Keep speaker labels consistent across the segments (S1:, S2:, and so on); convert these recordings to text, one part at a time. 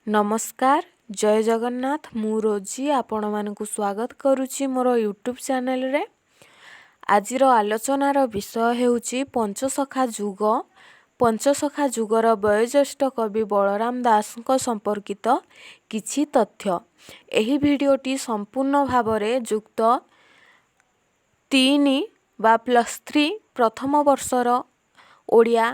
S1: ନମସ୍କାର, ଜୟ ଜଗନ୍ନାଥ। ମୁଁ ରୋଜି ଆପଣମାନଙ୍କୁ ସ୍ୱାଗତ କରୁଛି ମୋର ୟୁଟ୍ୟୁବ୍ ଚ୍ୟାନେଲରେ। ଆଜିର ଆଲୋଚନାର ବିଷୟ ହେଉଛି ପଞ୍ଚସଖା ଯୁଗ। ପଞ୍ଚସଖା ଯୁଗର ବୟୋଜ୍ୟେଷ୍ଠ କବି ବଳରାମ ଦାସଙ୍କ ସମ୍ପର୍କିତ କିଛି ତଥ୍ୟ। ଏହି ଭିଡ଼ିଓଟି ସମ୍ପୂର୍ଣ୍ଣ ଭାବରେ ଯୁକ୍ତ 3 ବା +3 ପ୍ରଥମ ବର୍ଷର ଓଡ଼ିଆ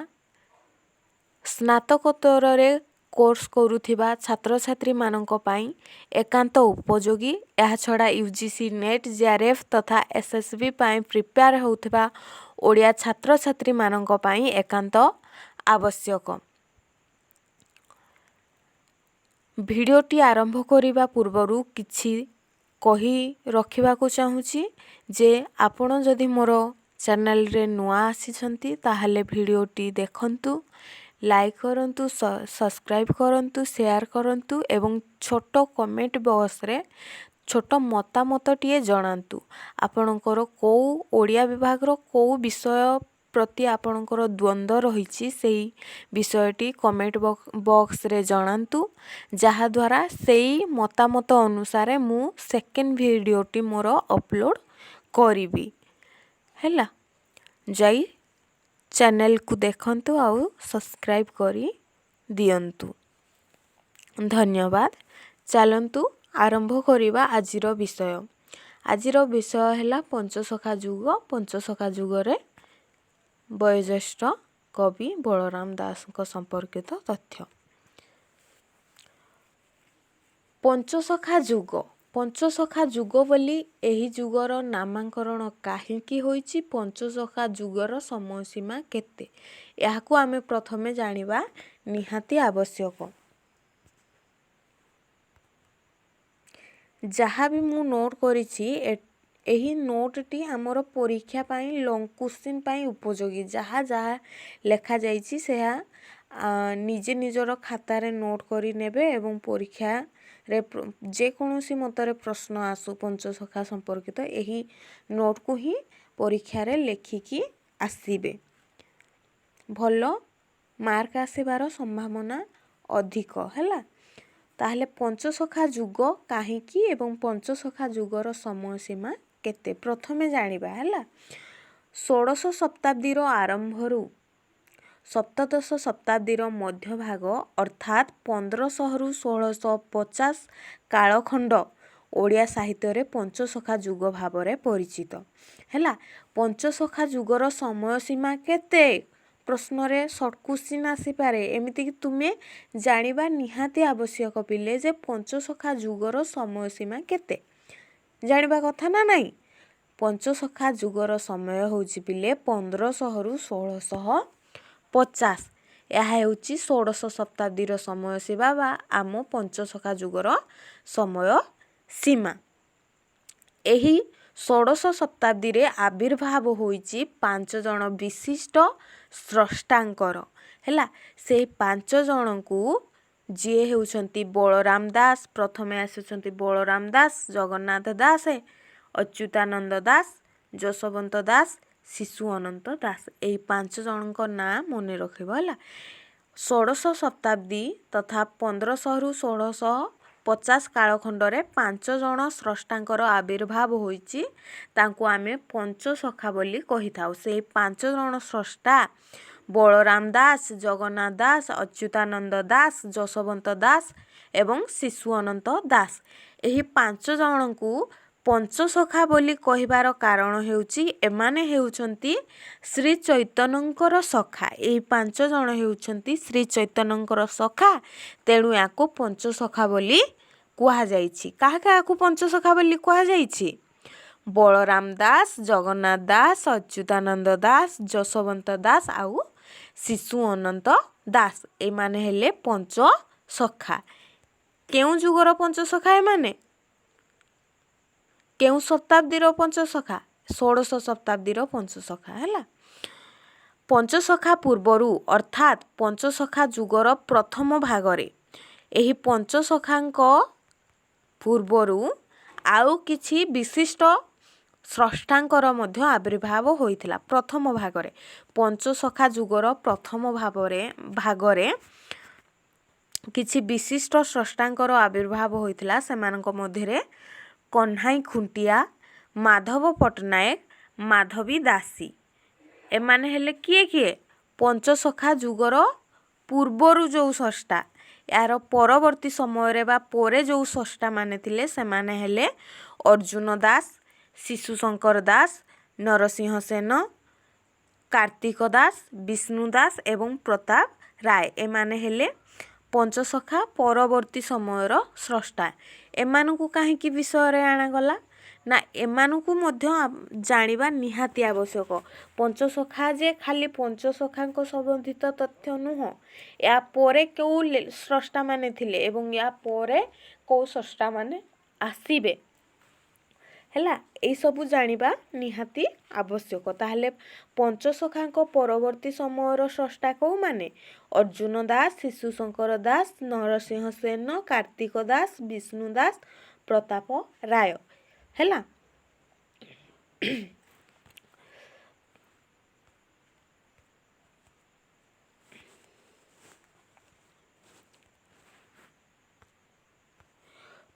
S1: ସ୍ନାତକୋତ୍ତରରେ କୋର୍ସ କରୁଥିବା ଛାତ୍ରଛାତ୍ରୀମାନଙ୍କ ପାଇଁ ଏକାନ୍ତ ଉପଯୋଗୀ। ଏହାଛଡ଼ା ୟୁଜିସି ନେଟ୍, ଜେଆର୍ଏଫ୍ ତଥା ଏସ୍ଏସ୍ବି ପାଇଁ ପ୍ରିପେୟାର ହେଉଥିବା ଓଡ଼ିଆ ଛାତ୍ରଛାତ୍ରୀମାନଙ୍କ ପାଇଁ ଏକାନ୍ତ ଆବଶ୍ୟକ। ଭିଡ଼ିଓଟି ଆରମ୍ଭ କରିବା ପୂର୍ବରୁ କିଛି କହି ରଖିବାକୁ ଚାହୁଁଛି ଯେ ଆପଣ ଯଦି ମୋର ଚ୍ୟାନେଲରେ ନୂଆ ଆସିଛନ୍ତି, ତାହେଲେ ଭିଡ଼ିଓଟି ଦେଖନ୍ତୁ, ଲାଇକ୍ କରନ୍ତୁ, ସବସ୍କ୍ରାଇବ୍ କରନ୍ତୁ, ସେୟାର କରନ୍ତୁ ଏବଂ ଛୋଟ କମେଣ୍ଟ ବକ୍ସରେ ଛୋଟ ମତାମତଟିଏ ଜଣାନ୍ତୁ। ଆପଣଙ୍କର କେଉଁ ଓଡ଼ିଆ ବିଭାଗର କେଉଁ ବିଷୟ ପ୍ରତି ଆପଣଙ୍କର ଦ୍ୱନ୍ଦ୍ୱ ରହିଛି, ସେଇ ବିଷୟଟି କମେଣ୍ଟ ବକ୍ସରେ ଜଣାନ୍ତୁ, ଯାହାଦ୍ୱାରା ସେଇ ମତାମତ ଅନୁସାରେ ମୁଁ ସେକେଣ୍ଡ ଭିଡ଼ିଓଟି ମୋର ଅପଲୋଡ଼ କରିବି। ହେଲା, ଯାଇ ଚ୍ୟାନେଲକୁ ଦେଖନ୍ତୁ ଆଉ ସବସ୍କ୍ରାଇବ୍ କରି ଦିଅନ୍ତୁ। ଧନ୍ୟବାଦ। ଚାଲନ୍ତୁ ଆରମ୍ଭ କରିବା ଆଜିର ବିଷୟ। ଆଜିର ବିଷୟ ହେଲା ପଞ୍ଚସଖା ଯୁଗ। ପଞ୍ଚସଖା ଯୁଗରେ ବୟୋଜ୍ୟେଷ୍ଠ କବି ବଳରାମ ଦାସଙ୍କ ସମ୍ପର୍କିତ ତଥ୍ୟ। ପଞ୍ଚସଖା ଯୁଗ, ପଞ୍ଚସଖା ଯୁଗ ବୋଲି ଏହି ଯୁଗର ନାମାଙ୍କରଣ କାହିଁକି ହୋଇଛି, ପଞ୍ଚସଖା ଯୁଗର ସମୟ ସୀମା କେତେ, ଏହାକୁ ଆମେ ପ୍ରଥମେ ଜାଣିବା ନିହାତି ଆବଶ୍ୟକ। ଯାହା ବି ମୁଁ ନୋଟ୍ କରିଛି, ଏହି ନୋଟ୍ଟି ଆମର ପରୀକ୍ଷା ପାଇଁ, ଲଙ୍ଗ୍ କୋଶ୍ଚିନ୍ ପାଇଁ ଉପଯୋଗୀ। ଯାହା ଯାହା ଲେଖାଯାଇଛି, ସେହା ନିଜେ ନିଜର ଖାତାରେ ନୋଟ୍ କରି ନେବେ ଏବଂ ପରୀକ୍ଷାରେ ଯେକୌଣସି ମତରେ ପ୍ରଶ୍ନ ଆସୁ ପଞ୍ଚସଖା ସମ୍ପର୍କିତ, ଏହି ନୋଟ୍କୁ ହିଁ ପରୀକ୍ଷାରେ ଲେଖିକି ଆସିବେ, ଭଲ ମାର୍କ ଆସିବାର ସମ୍ଭାବନା ଅଧିକ। ହେଲା, ତାହେଲେ ପଞ୍ଚସଖା ଯୁଗ କାହିଁକି ଏବଂ ପଞ୍ଚସଖା ଯୁଗର ସମୟ ସୀମା କେତେ, ପ୍ରଥମେ ଜାଣିବା। ହେଲା, ଷୋଡ଼ଶ ଶତାବ୍ଦୀର ଆରମ୍ଭରୁ ସପ୍ତଦଶ ଶତାବ୍ଦୀର ମଧ୍ୟଭାଗ, ଅର୍ଥାତ୍ 1500ରୁ 1650 କାଳଖଣ୍ଡ ଓଡ଼ିଆ ସାହିତ୍ୟରେ ପଞ୍ଚସଖା ଯୁଗ ଭାବରେ ପରିଚିତ। ହେଲା, ପଞ୍ଚସଖା ଯୁଗର ସମୟ ସୀମା କେତେ, ପ୍ରଶ୍ନରେ ସର୍ଟ କୋଶ୍ଚିନ୍ ଆସିପାରେ। ଏମିତିକି ତୁମେ ଜାଣିବା ନିହାତି ଆବଶ୍ୟକ ପିଲେ ଯେ ପଞ୍ଚସଖା ଯୁଗର ସମୟ ସୀମା କେତେ, ଜାଣିବା କଥା ନା ନାହିଁ? ପଞ୍ଚସଖା ଯୁଗର ସମୟ ହେଉଛି ପିଲେ 1500ରୁ 1650। ଏହା ହେଉଛି ଷୋଡ଼ଶ ଶତାବ୍ଦୀର ସମୟ ସୀମା ବା ଆମ ପଞ୍ଚସଖା ଯୁଗର ସମୟ ସୀମା। ଏହି ଷୋଡ଼ଶ ଶତାବ୍ଦୀରେ ଆବିର୍ଭାବ ହୋଇଛି 5 ଜଣ ବିଶିଷ୍ଟ ସ୍ରଷ୍ଟାଙ୍କର। ହେଲା, ସେଇ 5 ଜଣଙ୍କୁ ଯିଏ ହେଉଛନ୍ତି ବଳରାମ ଦାସ, ପ୍ରଥମେ ଆସୁଛନ୍ତି ବଳରାମ ଦାସ, ଜଗନ୍ନାଥ ଦାସ, ଅଚ୍ୟୁତାନନ୍ଦ ଦାସ, ଯଶୋବନ୍ତ ଦାସ, ଶିଶୁ ଅନନ୍ତ ଦାସ। ଏଇ 5 ଜଣଙ୍କ ନାଁ ମନେ ରଖିବ। ହେଲା, ଷୋଡ଼ଶ ଶତାବ୍ଦୀ ତଥା 1500ରୁ 1650 କାଳଖଣ୍ଡରେ 5 ଜଣ ସ୍ରଷ୍ଟାଙ୍କର ଆବିର୍ଭାବ ହୋଇଛି, ତାଙ୍କୁ ଆମେ ପଞ୍ଚସଖା ବୋଲି କହିଥାଉ। ସେଇ 5 ଜଣ ସ୍ରଷ୍ଟା ବଳରାମ ଦାସ, ଜଗନ୍ନାଥ ଦାସ, ଅଚ୍ୟୁତାନନ୍ଦ ଦାସ, ଯଶୋବନ୍ତ ଦାସ ଏବଂ ଶିଶୁ ଅନନ୍ତ ଦାସ। ଏହି 5 ଜଣଙ୍କୁ ପଞ୍ଚସଖା ବୋଲି କହିବାର କାରଣ ହେଉଛି ଏମାନେ ହେଉଛନ୍ତି ଶ୍ରୀ ଚୈତନ୍ୟଙ୍କର ସଖା। ଏହି 5 ଜଣ ହେଉଛନ୍ତି ଶ୍ରୀ ଚୈତନ୍ୟଙ୍କର ସଖା, ତେଣୁ ୟାକୁ ପଞ୍ଚସଖା ବୋଲି କୁହାଯାଇଛି। କାହା କାହାକୁ ପଞ୍ଚସଖା ବୋଲି କୁହାଯାଇଛି? ବଳରାମ ଦାସ, ଜଗନ୍ନାଥ ଦାସ, ଅଚ୍ୟୁତାନନ୍ଦ ଦାସ, ଯଶୋବନ୍ତ ଦାସ ଆଉ ଶିଶୁ ଅନନ୍ତ ଦାସ। ଏମାନେ ହେଲେ ପଞ୍ଚସଖା। କେଉଁ ଯୁଗର ପଞ୍ଚସଖା ଏମାନେ? କେଉଁ ଶତାବ୍ଦୀର ପଞ୍ଚସଖା? ଷୋଡ଼ଶ ଶତାବ୍ଦୀର ପଞ୍ଚସଖା। ହେଲା, ପଞ୍ଚସଖା ପୂର୍ବରୁ ଅର୍ଥାତ୍ ପଞ୍ଚସଖା ଯୁଗର ପ୍ରଥମ ଭାଗରେ, ଏହି ପଞ୍ଚସଖାଙ୍କ ପୂର୍ବରୁ ଆଉ କିଛି ବିଶିଷ୍ଟ ସ୍ରଷ୍ଟାଙ୍କର ମଧ୍ୟ ଆବିର୍ଭାବ ହୋଇଥିଲା। ପ୍ରଥମ ଭାଗରେ, ପଞ୍ଚସଖା ଯୁଗର ପ୍ରଥମ ଭାବରେ ଭାଗରେ କିଛି ବିଶିଷ୍ଟ ସ୍ରଷ୍ଟାଙ୍କର ଆବିର୍ଭାବ ହୋଇଥିଲା। ସେମାନଙ୍କ ମଧ୍ୟରେ କହ୍ନାଇ ଖୁଣ୍ଟିଆ, ମାଧବ ପଟ୍ଟନାୟକ, ମାଧବୀ ଦାସୀ। ଏମାନେ ହେଲେ କିଏ କିଏ? ପଞ୍ଚସଖା ଯୁଗର ପୂର୍ବରୁ ଯେଉଁ ସ୍ରଷ୍ଟା, ଏହାର ପରବର୍ତ୍ତୀ ସମୟରେ ବା ପରେ ଯେଉଁ ସ୍ରଷ୍ଟାମାନେ ଥିଲେ, ସେମାନେ ହେଲେ ଅର୍ଜୁନ ଦାସ, ଶିଶୁ ଶଙ୍କର ଦାସ, ନରସିଂହ ସେନ, କାର୍ତ୍ତିକ ଦାସ, ବିଷ୍ଣୁ ଦାସ ଏବଂ ପ୍ରତାପ ରାୟ। ଏମାନେ ହେଲେ ପଞ୍ଚସଖା ପରବର୍ତ୍ତୀ ସମୟର ସ୍ରଷ୍ଟା। ଏମାନଙ୍କୁ କାହିଁକି ବିଷୟରେ ଆଣାଗଲା ନା, ଏମାନଙ୍କୁ ମଧ୍ୟ ଜାଣିବା ନିହାତି ଆବଶ୍ୟକ। ପଞ୍ଚସଖା ଯେ ଖାଲି ପଞ୍ଚସଖାଙ୍କ ସମ୍ବନ୍ଧିତ ତଥ୍ୟ ନୁହଁ, ଏହା ପରେ କେଉଁ ସ୍ରଷ୍ଟାମାନେ ଥିଲେ ଏବଂ ୟା ପରେ କେଉଁ ସ୍ରଷ୍ଟାମାନେ ଆସିବେ, ହେଲା, ଏଇସବୁ ଜାଣିବା ନିହାତି ଆବଶ୍ୟକ। ତାହେଲେ ପଞ୍ଚସଖାଙ୍କ ପରବର୍ତ୍ତୀ ସମୟର ସ୍ରଷ୍ଟା କେଉଁମାନେ? ଅର୍ଜୁନ ଦାସ, ଶିଶୁ ଶଙ୍କର ଦାସ, ନରସିଂହ ସେନ, କାର୍ତ୍ତିକ ଦାସ, ବିଷ୍ଣୁ ଦାସ, ପ୍ରତାପ ରାୟ। ହେଲା,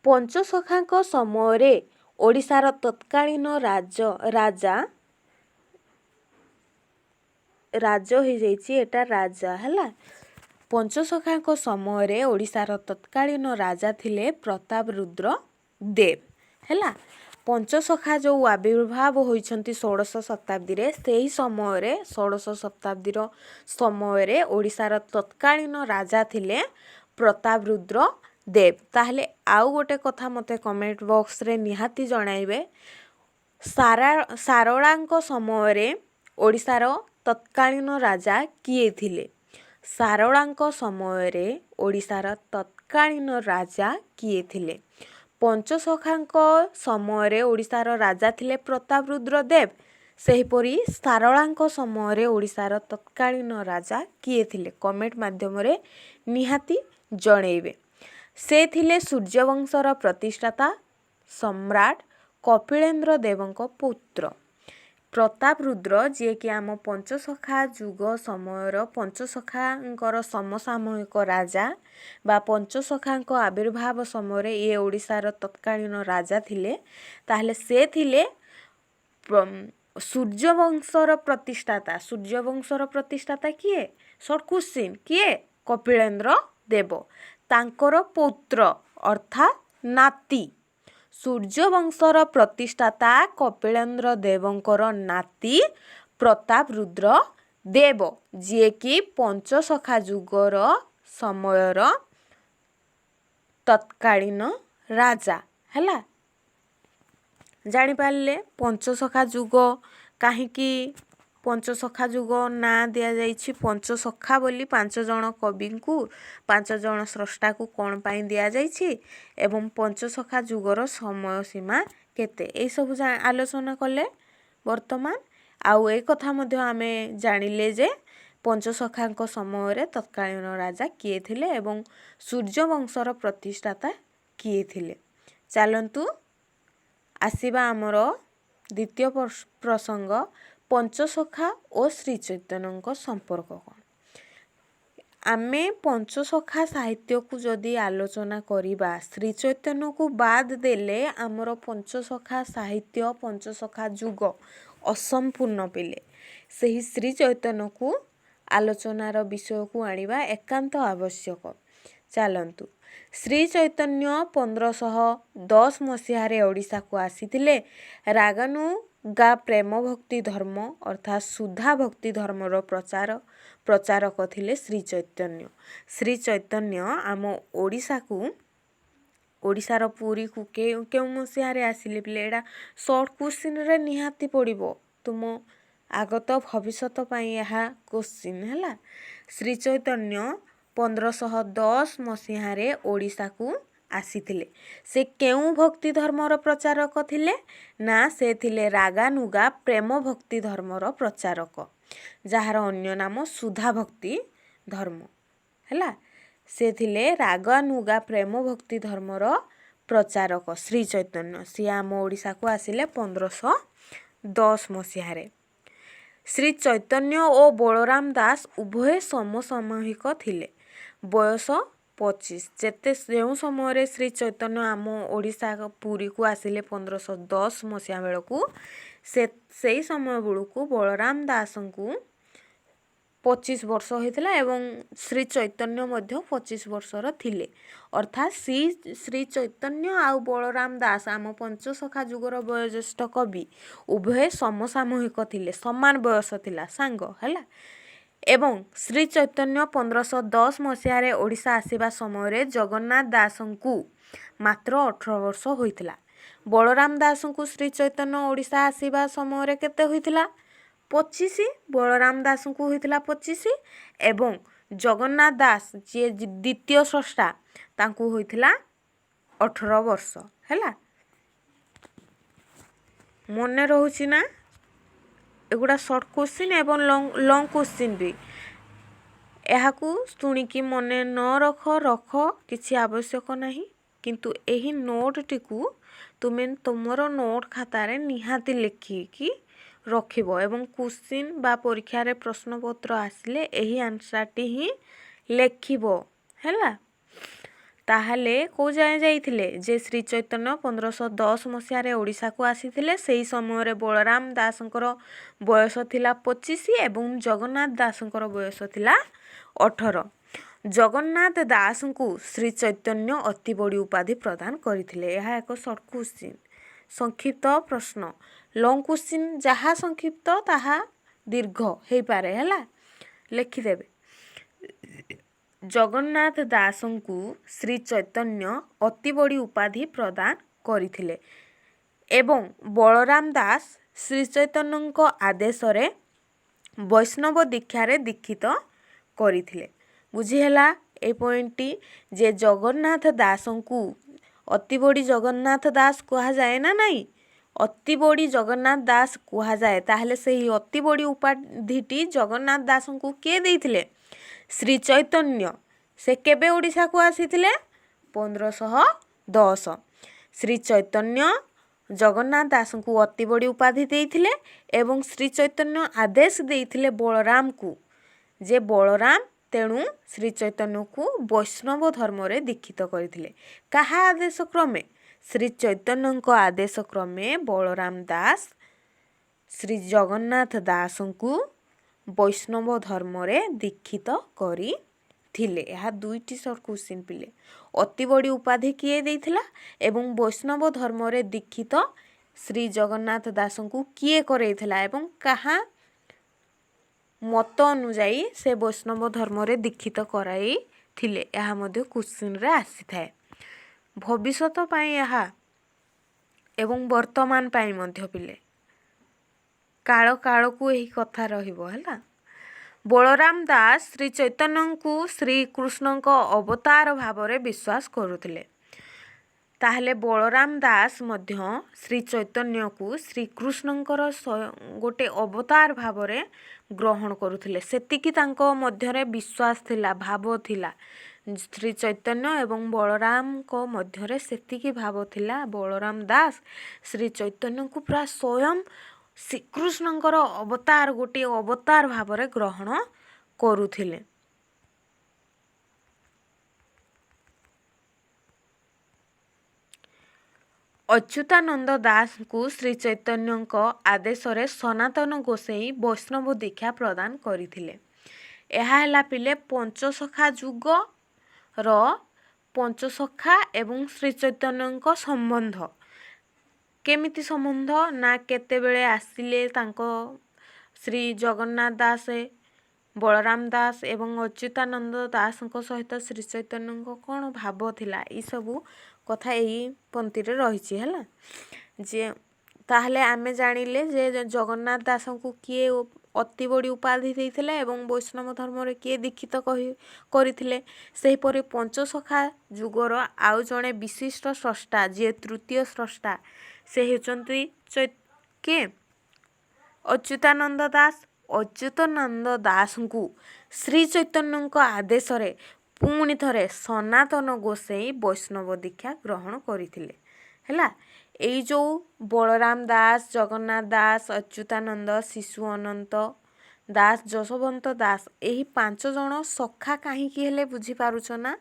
S1: ପଞ୍ଚସଖାଙ୍କ ସମୟରେ ଓଡ଼ିଶାର ତତ୍କାଳୀନ ରାଜା, ରାଜ ହେଇଯାଇଛି ଏଟା, ରାଜା। ହେଲା, ପଞ୍ଚସଖାଙ୍କ ସମୟରେ ଓଡ଼ିଶାର ତତ୍କାଳୀନ ରାଜା ଥିଲେ ପ୍ରତାପ ରୁଦ୍ର ଦେବ। ହେଲା, ପଞ୍ଚସଖା ଯେଉଁ ଆବିର୍ଭାବ ହୋଇଛନ୍ତି ଷୋଡ଼ଶ ଶତାବ୍ଦୀରେ, ସେହି ସମୟରେ, ଷୋଡ଼ଶ ଶତାବ୍ଦୀର ସମୟରେ ଓଡ଼ିଶାର ତତ୍କାଳୀନ ରାଜା ଥିଲେ ପ୍ରତାପ ରୁଦ୍ର ଦେବ। ତାହେଲେ ଆଉ ଗୋଟେ କଥା ମୋତେ କମେଣ୍ଟ ବକ୍ସରେ ନିହାତି ଜଣାଇବେ, ସାରଳାଙ୍କ ସମୟରେ ଓଡ଼ିଶାର ତତ୍କାଳୀନ ରାଜା କିଏ ଥିଲେ? ସାରଳାଙ୍କ ସମୟରେ ଓଡ଼ିଶାର ତତ୍କାଳୀନ ରାଜା କିଏ ଥିଲେ? ପଞ୍ଚସଖାଙ୍କ ସମୟରେ ଓଡ଼ିଶାର ରାଜା ଥିଲେ ପ୍ରତାପ ରୁଦ୍ର ଦେବ। ସେହିପରି ସାରଳାଙ୍କ ସମୟରେ ଓଡ଼ିଶାର ତତ୍କାଳୀନ ରାଜା କିଏ ଥିଲେ? କମେଣ୍ଟ ମାଧ୍ୟମରେ ନିହାତି ଜଣେଇବେ। ସେ ଥିଲେ ସୂର୍ଯ୍ୟବଂଶର ପ୍ରତିଷ୍ଠାତା ସମ୍ରାଟ କପିଳେନ୍ଦ୍ର ଦେବଙ୍କ ପୁତ୍ର। ପ୍ରତାପ ରୁଦ୍ର, ଯିଏକି ଆମ ପଞ୍ଚସଖା ଯୁଗ ସମୟର, ପଞ୍ଚସଖାଙ୍କର ସମସାମୟିକ ରାଜା ବା ପଞ୍ଚସଖାଙ୍କ ଆବିର୍ଭାବ ସମୟରେ ଇଏ ଓଡ଼ିଶାର ତତ୍କାଳୀନ ରାଜା ଥିଲେ। ତାହେଲେ ସେ ଥିଲେ ସୂର୍ଯ୍ୟବଂଶର ପ୍ରତିଷ୍ଠାତା। ସୂର୍ଯ୍ୟବଂଶର ପ୍ରତିଷ୍ଠାତା କିଏ? ସର୍ଟ କ୍ୱେଶ୍ଚିନ୍, କିଏ? କପିଳେନ୍ଦ୍ର ଦେବ। ତାଙ୍କର ପୌତ୍ର ଅର୍ଥାତ୍ ନାତି। ସୂର୍ଯ୍ୟବଂଶର ପ୍ରତିଷ୍ଠାତା କପିଳେନ୍ଦ୍ର ଦେବଙ୍କର ନାତି ପ୍ରତାପ ରୁଦ୍ର ଦେବ, ଯିଏକି ପଞ୍ଚସଖା ଯୁଗର ସମୟର ତତ୍କାଳୀନ ରାଜା। ହେଲା, ଜାଣିପାରିଲେ ପଞ୍ଚସଖା ଯୁଗ କାହିଁକି ପଞ୍ଚସଖା ଯୁଗ ନାଁ ଦିଆଯାଇଛି? ପଞ୍ଚସଖା ବୋଲି 5 ଜଣ କବିଙ୍କୁ, 5 ଜଣ ସ୍ରଷ୍ଟାକୁ କ'ଣ ପାଇଁ ଦିଆଯାଇଛି ଏବଂ ପଞ୍ଚସଖା ଯୁଗର ସମୟ ସୀମା କେତେ, ଏଇସବୁ ଆଲୋଚନା କଲେ ବର୍ତ୍ତମାନ। ଆଉ ଏ କଥା ମଧ୍ୟ ଆମେ ଜାଣିଲେ ଯେ ପଞ୍ଚସଖାଙ୍କ ସମୟରେ ତତ୍କାଳୀନ ରାଜା କିଏ ଥିଲେ ଏବଂ ସୂର୍ଯ୍ୟବଂଶର ପ୍ରତିଷ୍ଠାତା କିଏ ଥିଲେ। ଚାଲନ୍ତୁ ଆସିବା ଆମର ଦ୍ୱିତୀୟ ପ୍ରସଙ୍ଗ, ପଞ୍ଚସଖା ଓ ଶ୍ରୀ ଚୈତନ୍ୟଙ୍କ ସମ୍ପର୍କ କ'ଣ? ଆମେ ପଞ୍ଚସଖା ସାହିତ୍ୟକୁ ଯଦି ଆଲୋଚନା କରିବା, ଶ୍ରୀ ଚୈତନ୍ୟକୁ ବାଦ ଦେଲେ ଆମର ପଞ୍ଚସଖା ସାହିତ୍ୟ, ପଞ୍ଚସଖା ଯୁଗ ଅସମ୍ପୂର୍ଣ୍ଣ ପିଲେ। ସେହି ଶ୍ରୀ ଚୈତନ୍ୟକୁ ଆଲୋଚନାର ବିଷୟକୁ ଆଣିବା ଏକାନ୍ତ ଆବଶ୍ୟକ। ଚାଲନ୍ତୁ, ଶ୍ରୀ ଚୈତନ୍ୟ 1510 ମସିହାରେ ଓଡ଼ିଶାକୁ ଆସିଥିଲେ। ରାଗାନୁଗା ପ୍ରେମ ଭକ୍ତି ଧର୍ମ ଅର୍ଥାତ୍ ସୁଧା ଭକ୍ତି ଧର୍ମର ପ୍ରଚାରକ ଥିଲେ ଶ୍ରୀ ଚୈତନ୍ୟ। ଶ୍ରୀ ଚୈତନ୍ୟ ଆମ ଓଡ଼ିଶାକୁ, ଓଡ଼ିଶାର ପୁରୀକୁ କେଉଁ ମସିହାରେ ଆସିଲେ ପିଲେ? ଏଇଟା ସର୍ଟ କ୍ୱେଶ୍ଚିନ୍ରେ ନିହାତି ପଡ଼ିବ, ତୁମ ଆଗତ ଭବିଷ୍ୟତ ପାଇଁ ଏହା କ୍ୱେଶ୍ଚିନ୍। ହେଲା, ଶ୍ରୀ ଚୈତନ୍ୟ 1510 ମସିହାରେ ଓଡ଼ିଶାକୁ ଆସିଥିଲେ। ସେ କେଉଁ ଭକ୍ତି ଧର୍ମର ପ୍ରଚାରକ ଥିଲେ ନା, ସେ ଥିଲେ ରାଗାନୁଗା ପ୍ରେମ ଭକ୍ତି ଧର୍ମର ପ୍ରଚାରକ, ଯାହାର ଅନ୍ୟ ନାମ ସୁଧା ଭକ୍ତି ଧର୍ମ। ହେଲା, ସେ ଥିଲେ ରାଗାନୁଗା ପ୍ରେମ ଭକ୍ତି ଧର୍ମର ପ୍ରଚାରକ ଶ୍ରୀ ଚୈତନ୍ୟ। ସିଏ ଆମ ଓଡ଼ିଶାକୁ ଆସିଲେ 1510 ମସିହାରେ। ଶ୍ରୀ ଚୈତନ୍ୟ ଓ ବଳରାମ ଦାସ ଉଭୟେ ସମସାମୟିକ ଥିଲେ। ବୟସ 25। ଯେତେ ଯେଉଁ ସମୟରେ ଶ୍ରୀ ଚୈତନ୍ୟ ଆମ ଓଡ଼ିଶା ପୁରୀକୁ ଆସିଲେ 1510 ମସିହା ବେଳକୁ, ସେ ସେଇ ସମୟ ବେଳକୁ ବଳରାମ ଦାସଙ୍କୁ 25 ବର୍ଷ ହୋଇଥିଲା ଏବଂ ଶ୍ରୀ ଚୈତନ୍ୟ ମଧ୍ୟ 25 ବର୍ଷର ଥିଲେ। ଅର୍ଥାତ୍ ଶ୍ରୀ ଚୈତନ୍ୟ ଆଉ ବଳରାମ ଦାସ, ଆମ ପଞ୍ଚସଖା ଯୁଗର ବୟୋଜ୍ୟେଷ୍ଠ କବି, ଉଭୟେ ସମସାମୟିକ ଥିଲେ, ସମାନ ବୟସ ଥିଲା, ସାଙ୍ଗ ହେଲା। ଏବଂ ଶ୍ରୀ ଚୈତନ୍ୟ 1510 ମସିହାରେ ଓଡ଼ିଶା ଆସିବା ସମୟରେ ଜଗନ୍ନାଥ ଦାସଙ୍କୁ ମାତ୍ର 18 ବର୍ଷ ହୋଇଥିଲା। ବଳରାମ ଦାସଙ୍କୁ ଶ୍ରୀ ଚୈତନ୍ୟ ଓଡ଼ିଶା ଆସିବା ସମୟରେ କେତେ ହୋଇଥିଲା? 25। ବଳରାମ ଦାସଙ୍କୁ ହୋଇଥିଲା 25 ଏବଂ ଜଗନ୍ନାଥ ଦାସ, ଯିଏ ଦ୍ୱିତୀୟ ସ୍ରଷ୍ଟା, ତାଙ୍କୁ ହୋଇଥିଲା 18 ବର୍ଷ। ହେଲା, ମନେ ରହୁଛି ନା? ଏଗୁଡ଼ା ସର୍ଟ କୋଶ୍ଚିନ୍ ଏବଂ ଲଙ୍ଗ କୋଶ୍ଚିନ୍ ବି। ଏହାକୁ ଶୁଣିକି ମନେ ନ ରଖ, ରଖ, କିଛି ଆବଶ୍ୟକ ନାହିଁ, କିନ୍ତୁ ଏହି ନୋଟ୍ଟିକୁ ତୁମେ ତୁମର ନୋଟ୍ ଖାତାରେ ନିହାତି ଲେଖିକି ରଖିବ ଏବଂ କୋଶ୍ଚିନ୍ ବା ପରୀକ୍ଷାରେ ପ୍ରଶ୍ନପତ୍ର ଆସିଲେ ଏହି ଆନ୍ସର୍ଟି ହିଁ ଲେଖିବ। ହେଲା, ତାହେଲେ କେଉଁ ଯାଏଁ ଯାଇଥିଲେ ଯେ ଶ୍ରୀ ଚୈତନ୍ୟ 1510 ମସିହାରେ ଓଡ଼ିଶାକୁ ଆସିଥିଲେ। ସେହି ସମୟରେ ବଳରାମ ଦାସଙ୍କର ବୟସ ଥିଲା 25 ଏବଂ ଜଗନ୍ନାଥ ଦାସଙ୍କର ବୟସ ଥିଲା 18। ଜଗନ୍ନାଥ ଦାସଙ୍କୁ ଶ୍ରୀ ଚୈତନ୍ୟ ଅତିବଡ଼ି ଉପାଧି ପ୍ରଦାନ କରିଥିଲେ। ଏହା ଏକ ସର୍ଟ କୋଶ୍ଚିନ୍, ସଂକ୍ଷିପ୍ତ ପ୍ରଶ୍ନ। ଲଙ୍ଗ କୋଶ୍ଚିନ୍ ଯାହା ସଂକ୍ଷିପ୍ତ ତାହା ଦୀର୍ଘ ହେଇପାରେ। ହେଲା, ଲେଖିଦେବେ। ଜଗନ୍ନାଥ ଦାସଙ୍କୁ ଶ୍ରୀ ଚୈତନ୍ୟ ଅତିବଡ଼ି ଉପାଧି ପ୍ରଦାନ କରିଥିଲେ ଏବଂ ବଳରାମ ଦାସ ଶ୍ରୀ ଚୈତନ୍ୟଙ୍କ ଆଦେଶରେ ବୈଷ୍ଣବ ଦୀକ୍ଷାରେ ଦୀକ୍ଷିତ କରିଥିଲେ। ବୁଝିହେଲା ଏଇ ପଏଣ୍ଟଟି ଯେ ଜଗନ୍ନାଥ ଦାସଙ୍କୁ ଅତିବଡ଼ି ଜଗନ୍ନାଥ ଦାସ କୁହାଯାଏ ନା ନାହିଁ? ଅତିବଡ଼ି ଜଗନ୍ନାଥ ଦାସ କୁହାଯାଏ। ତାହେଲେ ସେହି ଅତିବଡ଼ି ଉପାଧିଟି ଜଗନ୍ନାଥ ଦାସଙ୍କୁ କିଏ ଦେଇଥିଲେ? ଶ୍ରୀ ଚୈତନ୍ୟ। ସେ କେବେ ଓଡ଼ିଶାକୁ ଆସିଥିଲେ? 1510। ଶ୍ରୀ ଚୈତନ୍ୟ ଜଗନ୍ନାଥ ଦାସଙ୍କୁ ଅତିବଡ଼ି ଉପାଧି ଦେଇଥିଲେ ଏବଂ ଶ୍ରୀ ଚୈତନ୍ୟ ଆଦେଶ ଦେଇଥିଲେ ବଳରାମକୁ ଯେ ବଳରାମ ତେଣୁ ଶ୍ରୀ ଚୈତନ୍ୟକୁ ବୈଷ୍ଣବ ଧର୍ମରେ ଦୀକ୍ଷିତ କରିଥିଲେ। କାହା ଆଦେଶ କ୍ରମେ? ଶ୍ରୀ ଚୈତନ୍ୟଙ୍କ ଆଦେଶ କ୍ରମେ ବଳରାମ ଦାସ ଶ୍ରୀ ଜଗନ୍ନାଥ ଦାସଙ୍କୁ ବୈଷ୍ଣବ ଧର୍ମରେ ଦୀକ୍ଷିତ କରିଥିଲେ। ଏହା ଦୁଇଟି ସର୍ଟ କୋଶ୍ଚିନ୍ ପିଲେ। ଅତିବଡ଼ି ଉପାଧି କିଏ ଦେଇଥିଲା ଏବଂ ବୈଷ୍ଣବ ଧର୍ମରେ ଦୀକ୍ଷିତ ଶ୍ରୀ ଜଗନ୍ନାଥ ଦାସଙ୍କୁ କିଏ କରେଇଥିଲା ଏବଂ କାହା ମତ ଅନୁଯାୟୀ ସେ ବୈଷ୍ଣବ ଧର୍ମରେ ଦୀକ୍ଷିତ କରାଇଥିଲେ, ଏହା ମଧ୍ୟ କୋଶ୍ଚିନ୍ରେ ଆସିଥାଏ। ଭବିଷ୍ୟତ ପାଇଁ ଏହା ଏବଂ ବର୍ତ୍ତମାନ ପାଇଁ ମଧ୍ୟ ପିଲେ, କାଳ କାଳକୁ ଏହି କଥା ରହିବ। ହେଲା, ବଳରାମ ଦାସ ଶ୍ରୀ ଚୈତନ୍ୟଙ୍କୁ ଶ୍ରୀକୃଷ୍ଣଙ୍କ ଅବତାର ଭାବରେ ବିଶ୍ୱାସ କରୁଥିଲେ। ତାହେଲେ ବଳରାମ ଦାସ ମଧ୍ୟ ଶ୍ରୀ ଚୈତନ୍ୟକୁ ଶ୍ରୀକୃଷ୍ଣଙ୍କର ଗୋଟେ ଅବତାର ଭାବରେ ଗ୍ରହଣ କରୁଥିଲେ। ସେତିକି ତାଙ୍କ ମଧ୍ୟରେ ବିଶ୍ୱାସ ଥିଲା, ଭାବ ଥିଲା। ଶ୍ରୀ ଚୈତନ୍ୟ ଏବଂ ବଳରାମଙ୍କ ମଧ୍ୟରେ ସେତିକି ଭାବ ଥିଲା। ବଳରାମ ଦାସ ଶ୍ରୀ ଚୈତନ୍ୟଙ୍କୁ ପୁରା ସ୍ୱୟଂ ଶ୍ରୀକୃଷ୍ଣଙ୍କର ଅବତାର, ଗୋଟିଏ ଅବତାର ଭାବରେ ଗ୍ରହଣ କରୁଥିଲେ। ଅଚ୍ୟୁତାନନ୍ଦ ଦାସଙ୍କୁ ଶ୍ରୀ ଚୈତନ୍ୟଙ୍କ ଆଦେଶରେ ସନାତନ ଗୋସାଇଁ ବୈଷ୍ଣବ ଦୀକ୍ଷା ପ୍ରଦାନ କରିଥିଲେ। ଏହା ହେଲା ପିଲେ ପଞ୍ଚସଖା ଯୁଗର ପଞ୍ଚସଖା ଏବଂ ଶ୍ରୀ ଚୈତନ୍ୟଙ୍କ ସମ୍ବନ୍ଧ। କେମିତି ସମ୍ବନ୍ଧ ନା କେତେବେଳେ ଆସିଲେ ତାଙ୍କ ଶ୍ରୀ ଜଗନ୍ନାଥ ଦାସ, ବଳରାମ ଦାସ ଏବଂ ଅଚ୍ୟୁତାନନ୍ଦ ଦାସଙ୍କ ସହିତ ଶ୍ରୀ ଚୈତନ୍ୟଙ୍କ କ'ଣ ଭାବ ଥିଲା, ଏଇସବୁ କଥା ଏଇ ପନ୍ତିରେ ରହିଛି। ହେଲା ଯେ ତାହେଲେ ଆମେ ଜାଣିଲେ ଯେ ଜଗନ୍ନାଥ ଦାସଙ୍କୁ କିଏ ଅତିବଡ଼ି ଉପାଧି ଦେଇଥିଲେ ଏବଂ ବୈଷ୍ଣବ ଧର୍ମରେ କିଏ ଦୀକ୍ଷିତ କହି କରିଥିଲେ। ସେହିପରି ପଞ୍ଚସଖା ଯୁଗର ଆଉ ଜଣେ ବିଶିଷ୍ଟ ସ୍ରଷ୍ଟା, ଯିଏ ତୃତୀୟ ସ୍ରଷ୍ଟା, ସେ ହେଉଛନ୍ତି କିଏ? ଅଚ୍ୟୁତାନନ୍ଦ ଦାସ। ଅଚ୍ୟୁତାନନ୍ଦ ଦାସଙ୍କୁ ଶ୍ରୀ ଚୈତନ୍ୟଙ୍କ ଆଦେଶରେ ପୁଣି ଥରେ ସନାତନ ଗୋସାଇଁ ବୈଷ୍ଣବ ଦୀକ୍ଷା ଗ୍ରହଣ କରିଥିଲେ। ହେଲା, ଏଇ ଯେଉଁ ବଳରାମ ଦାସ, ଜଗନ୍ନାଥ ଦାସ, ଅଚ୍ୟୁତାନନ୍ଦ, ଶିଶୁ ଅନନ୍ତ ଦାସ, ଯଶୋବନ୍ତ ଦାସ, ଏହି 5 ଜଣ ସଖା କାହିଁକି ହେଲେ ବୁଝିପାରୁଛ ନା?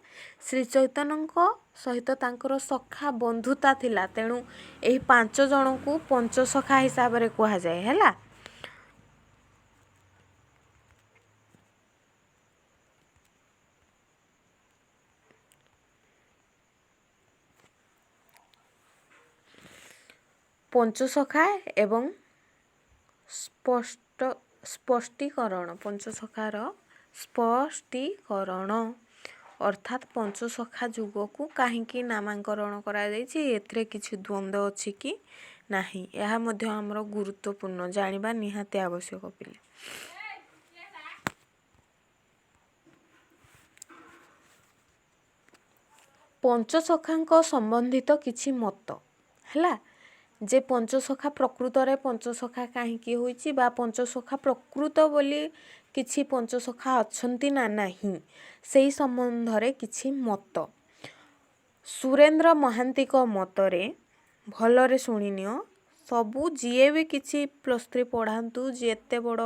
S1: ଶ୍ରୀ ଚୈତନ୍ୟଙ୍କ ସହିତ ତାଙ୍କର ସଖା ବନ୍ଧୁତା ଥିଲା, ତେଣୁ ଏହି 5 ଜଣଙ୍କୁ ପଞ୍ଚସଖା ହିସାବରେ କୁହାଯାଏ। ହେଲା, ପଞ୍ଚସଖା ଏବଂ ସ୍ପଷ୍ଟ ସ୍ପଷ୍ଟୀକରଣ। ପଞ୍ଚସଖାର ସ୍ପଷ୍ଟୀକରଣ, ଅର୍ଥାତ୍ ପଞ୍ଚସଖା ଯୁଗକୁ କାହିଁକି ନାମାଙ୍କରଣ କରାଯାଇଛି, ଏଥିରେ କିଛି ଦ୍ୱନ୍ଦ୍ୱ ଅଛି କି ନାହିଁ, ଏହା ମଧ୍ୟ ଆମର ଗୁରୁତ୍ୱପୂର୍ଣ୍ଣ, ଜାଣିବା ନିହାତି ଆବଶ୍ୟକ ପିଲେ। ପଞ୍ଚସଖାଙ୍କ ସମ୍ବନ୍ଧିତ କିଛି ମତ ହେଲା ଯେ ପଞ୍ଚସଖା ପ୍ରକୃତରେ ପଞ୍ଚସଖା କାହିଁକି ହୋଇଛି ବା ପଞ୍ଚସଖା ପ୍ରକୃତ ବୋଲି କିଛି ପଞ୍ଚସଖା ଅଛନ୍ତି ନା ନାହିଁ, ସେଇ ସମ୍ବନ୍ଧରେ କିଛି ମତ। ସୁରେନ୍ଦ୍ର ମହାନ୍ତିଙ୍କ ମତରେ, ଭଲରେ ଶୁଣିନିଅ ସବୁ, ଯିଏ ବି କିଛି +3 ପଢ଼ାନ୍ତୁ, ଯେତେ ବଡ଼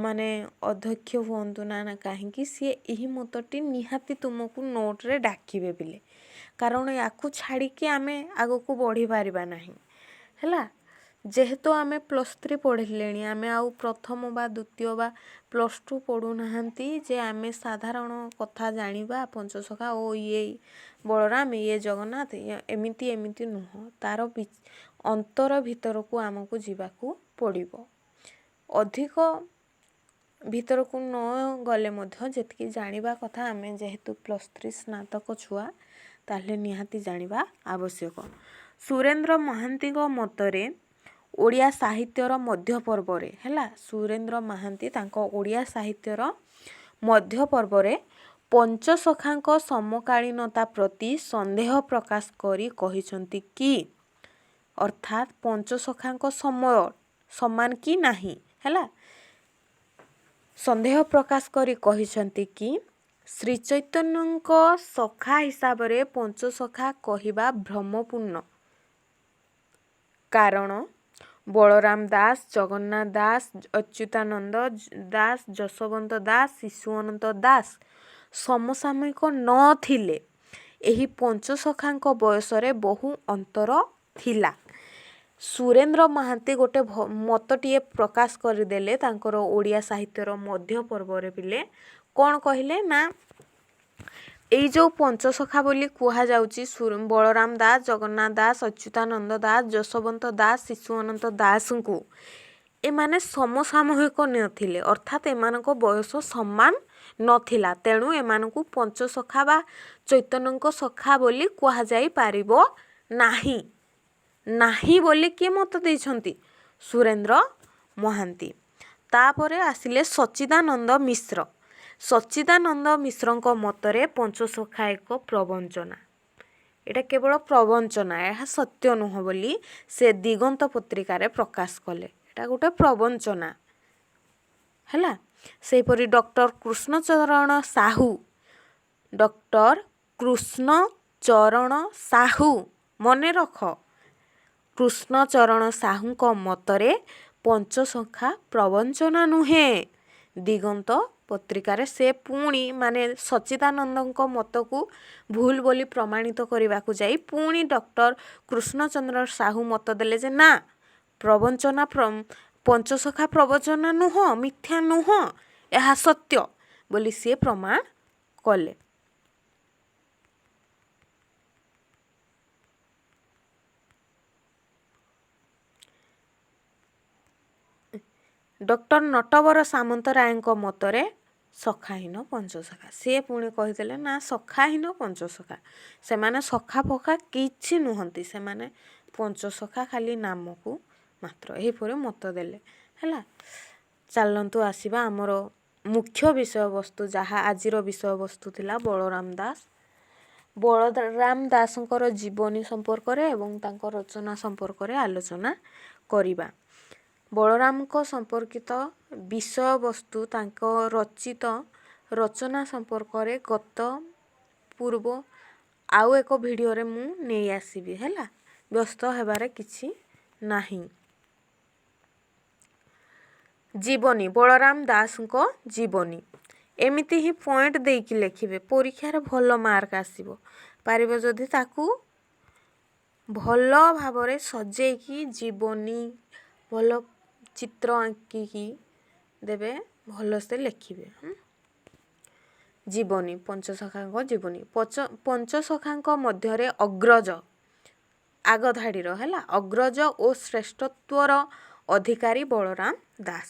S1: ମାନେ ଅଧ୍ୟକ୍ଷ ହୁଅନ୍ତୁ ନା ନା କାହିଁକି, ସିଏ ଏହି ମତଟି ନିହାତି ତୁମକୁ ନୋଟ୍ରେ ଡାକିବେ ପିଲେ, କାରଣ ୟାକୁ ଛାଡ଼ିକି ଆମେ ଆଗକୁ ବଢ଼ିପାରିବା ନାହିଁ। ହେଲା, ଯେହେତୁ ଆମେ +3 ପଢ଼ିଲେଣି, ଆମେ ଆଉ ପ୍ରଥମ ବା ଦ୍ୱିତୀୟ ବା +2 ପଢ଼ୁନାହାନ୍ତି ଯେ ଆମେ ସାଧାରଣ କଥା ଜାଣିବା। ପଞ୍ଚସଖା ଓ ଇଏ ବଳରାମ, ଇଏ ଜଗନ୍ନାଥ, ଏମିତି ଏମିତି ନୁହଁ, ତାର ଅନ୍ତର ଭିତରକୁ ଆମକୁ ଯିବାକୁ ପଡ଼ିବ। ଅଧିକ ଭିତରକୁ ନ ଗଲେ ମଧ୍ୟ ଯେତିକି ଜାଣିବା କଥା, ଆମେ ଯେହେତୁ +3 ସ୍ନାତକ ଛୁଆ, ତାହେଲେ ନିହାତି ଜାଣିବା ଆବଶ୍ୟକ। ସୁରେନ୍ଦ୍ର ମହାନ୍ତିଙ୍କ ମତରେ ଓଡ଼ିଆ ସାହିତ୍ୟର ମଧ୍ୟପର୍ବରେ, ହେଲା, ସୁରେନ୍ଦ୍ର ମହାନ୍ତି ତାଙ୍କ ଓଡ଼ିଆ ସାହିତ୍ୟର ମଧ୍ୟପର୍ବରେ ପଞ୍ଚସଖାଙ୍କ ସମକାଳୀନତା ପ୍ରତି ସନ୍ଦେହ ପ୍ରକାଶ କରି କହିଛନ୍ତି କି, ଅର୍ଥାତ୍ ପଞ୍ଚସଖାଙ୍କ ସମୟ ସମାନ କି ନାହିଁ, ହେଲା, ସନ୍ଦେହ ପ୍ରକାଶ କରି କହିଛନ୍ତି କି ଶ୍ରୀ ଚୈତନ୍ୟଙ୍କ ସଖା ହିସାବରେ ପଞ୍ଚସଖା କହିବା ଭ୍ରମପୂର୍ଣ୍ଣ, କାରଣ ବଳରାମ ଦାସ, ଜଗନ୍ନାଥ ଦାସ, ଅଚ୍ୟୁତାନନ୍ଦ ଦାସ, ଯଶୋବନ୍ତ ଦାସ, ଶିଶୁ ଅନନ୍ତ ଦାସ ସମସାମୟିକ ନଥିଲେ। ଏହି ପଞ୍ଚସଖାଙ୍କ ବୟସରେ ବହୁ ଅନ୍ତର ଥିଲା। ସୁରେନ୍ଦ୍ର ମହାନ୍ତି ଗୋଟେ ମତଟିଏ ପ୍ରକାଶ କରିଦେଲେ ତାଙ୍କର ଓଡ଼ିଆ ସାହିତ୍ୟର ମଧ୍ୟ ପର୍ବରେ ପିଲେ। କ'ଣ କହିଲେ ନା, ଏଇ ଯେଉଁ ପଞ୍ଚସଖା ବୋଲି କୁହାଯାଉଛି, ବଳରାମ ଦାସ, ଜଗନ୍ନାଥ ଦାସ, ଅଚ୍ୟୁତାନନ୍ଦ ଦାସ, ଯଶୋବନ୍ତ ଦାସ, ଶିଶୁ ଅନନ୍ତ ଦାସଙ୍କୁ, ଏମାନେ ସମସାମୟିକ ନଥିଲେ, ଅର୍ଥାତ୍ ଏମାନଙ୍କ ବୟସ ସମାନ ନଥିଲା, ତେଣୁ ଏମାନଙ୍କୁ ପଞ୍ଚସଖା ବା ଚୈତନ୍ୟଙ୍କ ସଖା ବୋଲି କୁହାଯାଇପାରିବ ନାହିଁ। ନାହିଁ ବୋଲି କିଏ ମତ ଦେଇଛନ୍ତି? ସୁରେନ୍ଦ୍ର ମହାନ୍ତି। ତାପରେ ଆସିଲେ ସଚ୍ଚିଦାନନ୍ଦ ମିଶ୍ର। ସଚ୍ଚିଦାନନ୍ଦ ମିଶ୍ରଙ୍କ ମତରେ ପଞ୍ଚସଖା ଏକ ପ୍ରବଞ୍ଚନା, ଏଇଟା କେବଳ ପ୍ରବଞ୍ଚନା, ଏହା ସତ୍ୟ ନୁହଁ ବୋଲି ସେ ଦିଗନ୍ତ ପତ୍ରିକାରେ ପ୍ରକାଶ କଲେ। ଏଇଟା ଗୋଟେ ପ୍ରବଞ୍ଚନା ହେଲା। ସେହିପରି ଡକ୍ଟର କୃଷ୍ଣଚରଣ ସାହୁ, ଡକ୍ଟର କୃଷ୍ଣଚରଣ ସାହୁ, ମନେ ରଖ, କୃଷ୍ଣଚରଣ ସାହୁଙ୍କ ମତରେ ପଞ୍ଚସଖା ପ୍ରବଞ୍ଚନା ନୁହେଁ। ଦିଗନ୍ତ ପତ୍ରିକାରେ ସେ ପୁଣି ମାନେ ସଚ୍ଚିଦାନନ୍ଦଙ୍କ ମତକୁ ଭୁଲ ବୋଲି ପ୍ରମାଣିତ କରିବାକୁ ଯାଇ ପୁଣି ଡକ୍ଟର କୃଷ୍ଣଚନ୍ଦ୍ର ସାହୁ ମତ ଦେଲେ ଯେ ନା, ପ୍ରବଞ୍ଚନା, ପଞ୍ଚସଖା ପ୍ରବଚନା ନୁହଁ, ମିଥ୍ୟା ନୁହଁ, ଏହା ସତ୍ୟ ବୋଲି ସିଏ ପ୍ରମାଣ କଲେ। ଡକ୍ଟର ନଟବର ସାମନ୍ତରାୟଙ୍କ ମତରେ ସଖାହୀନ ପଞ୍ଚସଖା। ସିଏ ପୁଣି କହିଦେଲେ ନା, ସଖାହୀନ ପଞ୍ଚସଖା, ସେମାନେ ସଖା ଫଖା କିଛି ନୁହନ୍ତି, ସେମାନେ ପଞ୍ଚସଖା ଖାଲି ନାମକୁ ମାତ୍ର, ଏହିପରି ମତ ଦେଲେ। ହେଲା, ଚାଲନ୍ତୁ ଆସିବା ଆମର ମୁଖ୍ୟ ବିଷୟବସ୍ତୁ, ଯାହା ଆଜିର ବିଷୟବସ୍ତୁ ଥିଲା ବଳରାମ ଦାସ। ବଳରାମ ଦାସଙ୍କର ଜୀବନୀ ସମ୍ପର୍କରେ ଏବଂ ତାଙ୍କ ରଚନା ସମ୍ପର୍କରେ ଆଲୋଚନା କରିବା। ବଳରାମଙ୍କ ସମ୍ପର୍କିତ ବିଷୟବସ୍ତୁ, ତାଙ୍କ ରଚିତ ରଚନା ସମ୍ପର୍କରେ ଗତ ପୂର୍ବ ଆଉ ଏକ ଭିଡ଼ିଓରେ ମୁଁ ନେଇ ଆସିବି। ହେଲା, ବ୍ୟସ୍ତ ହେବାରେ କିଛି ନାହିଁ। ଜୀବନୀ, ବଳରାମ ଦାସଙ୍କ ଜୀବନୀ। ଏମିତି ହିଁ ପଏଣ୍ଟ ଦେଇକି ଲେଖିବେ, ପରୀକ୍ଷାରେ ଭଲ ମାର୍କ ଆସିବ। ପାରିବ ଯଦି ତାକୁ ଭଲ ଭାବରେ ସଜେଇକି ଜୀବନୀ ଭଲ ଚିତ୍ର ଆଙ୍କିକି ଦେବେ, ଭଲସେ ଲେଖିବେ। ଜୀବନୀ, ପଞ୍ଚସଖାଙ୍କ ଜୀବନୀ। ପଞ୍ଚସଖାଙ୍କ ମଧ୍ୟରେ ଅଗ୍ରଜ, ଆଗ ଧାଡ଼ିର ହେଲା, ଅଗ୍ରଜ ଓ ଶ୍ରେଷ୍ଠତ୍ୱର ଅଧିକାରୀ ବଳରାମ ଦାସ।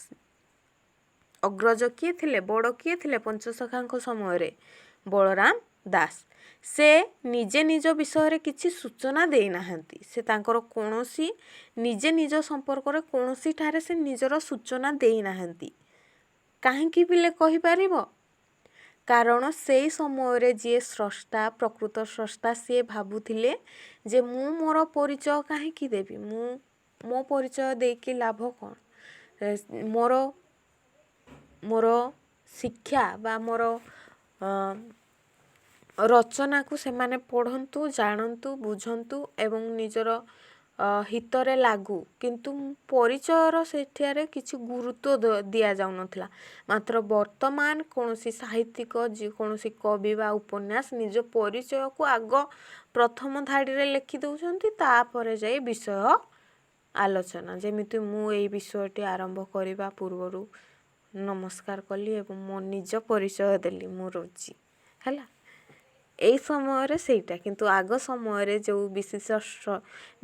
S1: ଅଗ୍ରଜ କିଏ ଥିଲେ? ବଡ଼ କିଏ ଥିଲେ ପଞ୍ଚସଖାଙ୍କ ସମୟରେ? ବଳରାମ ଦାସ। ସେ ନିଜେ ନିଜ ବିଷୟରେ କିଛି ସୂଚନା ଦେଇନାହାନ୍ତି। ସେ ତାଙ୍କର କୌଣସି ନିଜେ ନିଜ ସମ୍ପର୍କରେ କୌଣସିଠାରେ ସେ ନିଜର ସୂଚନା ଦେଇନାହାନ୍ତି। କାହିଁକି ପିଲେ, କହିପାରିବ? କାରଣ ସେଇ ସମୟରେ ଯିଏ ସ୍ରଷ୍ଟା, ପ୍ରକୃତ ସ୍ରଷ୍ଟା, ସିଏ ଭାବୁଥିଲେ ଯେ ମୁଁ ମୋର ପରିଚୟ କାହିଁକି ଦେବି? ମୁଁ ମୋ ପରିଚୟ ଦେଇକି ଲାଭ କ'ଣ? ମୋର ଶିକ୍ଷା ବା ମୋର ରଚନାକୁ ସେମାନେ ପଢ଼ନ୍ତୁ, ଜାଣନ୍ତୁ, ବୁଝନ୍ତୁ ଏବଂ ନିଜର ହିତରେ ଲାଗୁ, କିନ୍ତୁ ପରିଚୟର ସେଠାରେ କିଛି ଗୁରୁତ୍ୱ ଦିଆଯାଉନଥିଲା। ମାତ୍ର ବର୍ତ୍ତମାନ କୌଣସି ସାହିତ୍ୟିକ, ଯେକୌଣସି କବି ବା ଉପନ୍ୟାସ ନିଜ ପରିଚୟକୁ ଆଗ ପ୍ରଥମ ଧାଡ଼ିରେ ଲେଖି ଦେଉଛନ୍ତି, ତାପରେ ଯାଇ ବିଷୟ ଆଲୋଚନା। ଯେମିତି ମୁଁ ଏଇ ବିଷୟଟି ଆରମ୍ଭ କରିବା ପୂର୍ବରୁ ନମସ୍କାର କଲି ଏବଂ ମୋ ନିଜ ପରିଚୟ ଦେଲି, ମୁଁ ରୋଜି। ହେଲା, ଏଇ ସମୟରେ ସେଇଟା। କିନ୍ତୁ ଆଗ ସମୟରେ ଯେଉଁ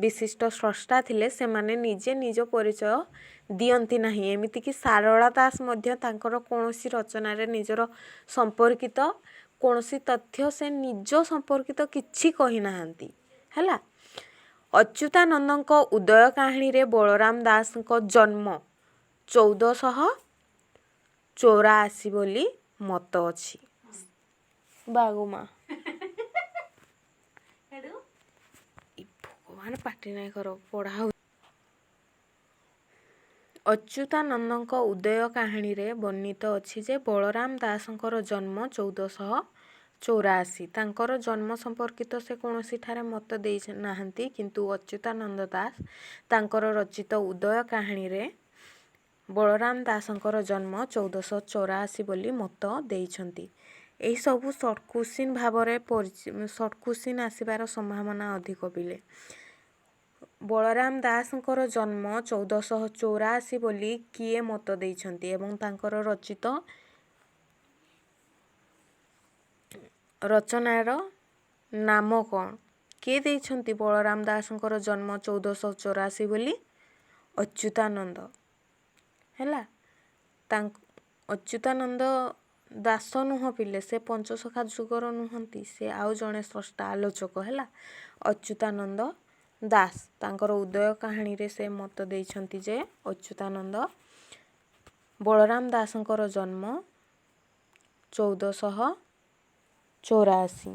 S1: ବିଶିଷ୍ଟ ସ୍ରଷ୍ଟା ଥିଲେ, ସେମାନେ ନିଜେ ନିଜ ପରିଚୟ ଦିଅନ୍ତି ନାହିଁ। ଏମିତିକି ସାରଳା ଦାସ ମଧ୍ୟ ତାଙ୍କର କୌଣସି ରଚନାରେ ନିଜର ସମ୍ପର୍କିତ କୌଣସି ତଥ୍ୟ, ସେ ନିଜ ସମ୍ପର୍କିତ କିଛି କହିନାହାନ୍ତି। ହେଲା, ଅଚ୍ୟୁତାନନ୍ଦଙ୍କ ଉଦୟ କାହାଣୀରେ ବଳରାମ ଦାସଙ୍କ ଜନ୍ମ 1484 ବୋଲି ମତ ଅଛି। ବାଗୁମା ଭଗବାନ, ପାଟି ନାଇଁ କର, ପଢ଼ା ହଉ। ଅଚ୍ୟୁତାନନ୍ଦଙ୍କ ଉଦୟ କାହାଣୀରେ ବର୍ଣ୍ଣିତ ଅଛି ଯେ ବଳରାମ ଦାସଙ୍କର ଜନ୍ମ 1484। ତାଙ୍କର ଜନ୍ମ ସମ୍ପର୍କିତ ସେ କୌଣସିଠାରେ ମତ ଦେଇନାହାନ୍ତି, କିନ୍ତୁ ଅଚ୍ୟୁତାନନ୍ଦ ଦାସ ତାଙ୍କର ରଚିତ ଉଦୟ କାହାଣୀରେ ବଳରାମ ଦାସଙ୍କର ଜନ୍ମ 1484 ବୋଲି ମତ ଦେଇଛନ୍ତି। ଏହିସବୁ ସର୍ଟ କୋଶ୍ଚିନ୍ ଭାବରେ, ସର୍ଟ କୋଶ୍ଚିନ୍ ଆସିବାର ସମ୍ଭାବନା ଅଧିକ ପିଲେ। ବଳରାମ ଦାସଙ୍କର ଜନ୍ମ 1484 ବୋଲି କିଏ ମତ ଦେଇଛନ୍ତି ଏବଂ ତାଙ୍କର ରଚିତ ରଚନାର ନାମ କ'ଣ? କିଏ ଦେଇଛନ୍ତି ବଳରାମ ଦାସଙ୍କର ଜନ୍ମ 1484 ବୋଲି? ଅଚ୍ୟୁତାନନ୍ଦ। ହେଲା, ତାଙ୍କ ଅଚ୍ୟୁତାନନ୍ଦ ଦାସ ନୁହଁ ପିଲେ, ସେ ପଞ୍ଚସଖା ଯୁଗର ନୁହନ୍ତି, ସେ ଆଉ ଜଣେ ସ୍ରଷ୍ଟା ଆଲୋଚକ। ହେଲା, ଅଚ୍ୟୁତାନନ୍ଦ ଦାସ ତାଙ୍କର ଉଦୟ କାହାଣୀରେ ସେ ମତ ଦେଇଛନ୍ତି ଯେ ଅଚ୍ୟୁତାନନ୍ଦ ବଳରାମ ଦାସଙ୍କର ଜନ୍ମ 1484।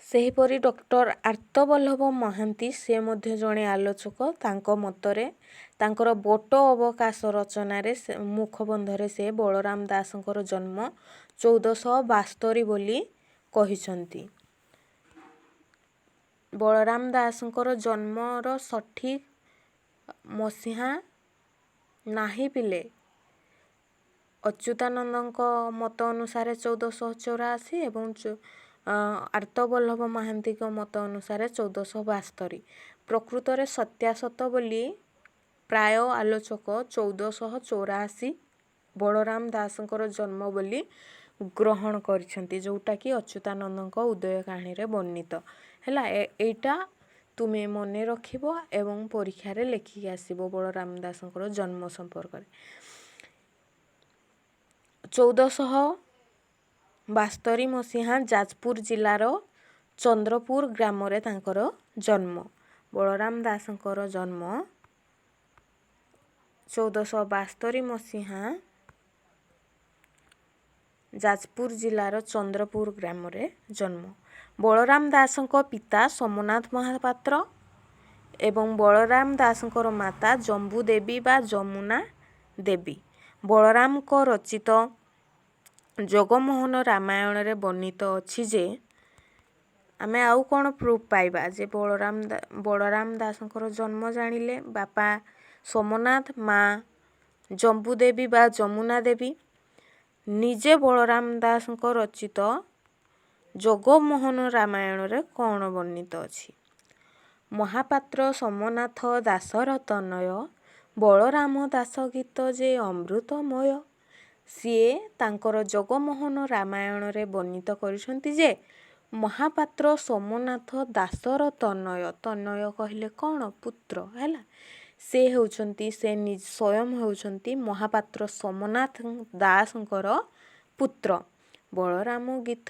S1: ସେହିପରି ଡକ୍ଟର ଆର୍ତ୍ତବଲ୍ଲଭ ମହାନ୍ତି, ସେ ମଧ୍ୟ ଜଣେ ଆଲୋଚକ। ତାଙ୍କ ମତରେ ତାଙ୍କର ବଟ ଅବକାଶ ରଚନାରେ ମୁଖବନ୍ଧରେ ସେ ବଳରାମ ଦାସଙ୍କର ଜନ୍ମ 1472 ବୋଲି କହିଛନ୍ତି। ବଳରାମ ଦାସଙ୍କର ଜନ୍ମର ସଠିକ ମସିହା ନାହିଁ ପିଲେ। ଅଚ୍ୟୁତାନନ୍ଦଙ୍କ ମତ ଅନୁସାରେ 1484 ଏବଂ ଆର୍ତ୍ତବଲ୍ଲଭ ମହାନ୍ତିଙ୍କ ମତ ଅନୁସାରେ 1472। ପ୍ରକୃତରେ ସତ୍ୟାସତ ବୋଲି ପ୍ରାୟ ଆଲୋଚକ 1484 ବଳରାମ ଦାସଙ୍କର ଜନ୍ମ ବୋଲି ଗ୍ରହଣ କରିଛନ୍ତି, ଯେଉଁଟାକି ଅଚ୍ୟୁତାନନ୍ଦଙ୍କ ଉଦୟ କାହାଣୀରେ ବର୍ଣ୍ଣିତ। ହେଲା, ଏଇଟା ତୁମେ ମନେ ରଖିବ ଏବଂ ପରୀକ୍ଷାରେ ଲେଖିକି ଆସିବ ବଳରାମ ଦାସଙ୍କର ଜନ୍ମ ସମ୍ପର୍କରେ। 1472 ମସିହା ଯାଜପୁର ଜିଲ୍ଲାର ଚନ୍ଦ୍ରପୁର ଗ୍ରାମରେ ତାଙ୍କର ଜନ୍ମ। ବଳରାମ ଦାସଙ୍କର ଜନ୍ମ 1472 ମସିହା ଯାଜପୁର ଜିଲ୍ଲାର ଚନ୍ଦ୍ରପୁର ଗ୍ରାମରେ ଜନ୍ମ। ବଳରାମ ଦାସଙ୍କ ପିତା ସୋମନାଥ ମହାପାତ୍ର ଏବଂ ବଳରାମ ଦାସଙ୍କର ମାତା ଜମ୍ବୁ ଦେବୀ ବା ଯମୁନା ଦେବୀ। ବଳରାମଙ୍କ ରଚିତ ଜଗମୋହନ ରାମାୟଣରେ ବର୍ଣ୍ଣିତ ଅଛି ଯେ, ଆମେ ଆଉ କ'ଣ ପ୍ରୁଫ୍ ପାଇବା ଯେ ବଳରାମ ଦାସଙ୍କର ଜନ୍ମ ଜାଣିଲେ, ବାପା ସୋମନାଥ, ମା ଜମ୍ବୁ ଦେବୀ ବା ଯମୁନା ଦେବୀ। ନିଜେ ବଳରାମ ଦାସଙ୍କ ରଚିତ ଜଗମୋହନ ରାମାୟଣରେ କ'ଣ ବର୍ଣ୍ଣିତ ଅଛି? ମହାପାତ୍ର ସୋମନାଥ ଦାସର ତନୟ, ବଳରାମ ଦାସ ଗୀତ ଯେ ଅମୃତମୟ। ସିଏ ତାଙ୍କର ଜଗମୋହନ ରାମାୟଣରେ ବର୍ଣ୍ଣିତ କରିଛନ୍ତି ଯେ ମହାପାତ୍ର ସୋମନାଥ ଦାସର ତନୟ, ତନୟ କହିଲେ କ'ଣ? ପୁତ୍ର, ହେଲା। ସେ ହେଉଛନ୍ତି, ସେ ସ୍ୱୟଂ ହେଉଛନ୍ତି ମହାପାତ୍ର ସୋମନାଥ ଦାସଙ୍କର ପୁତ୍ର। ବଳରାମ ଗୀତ,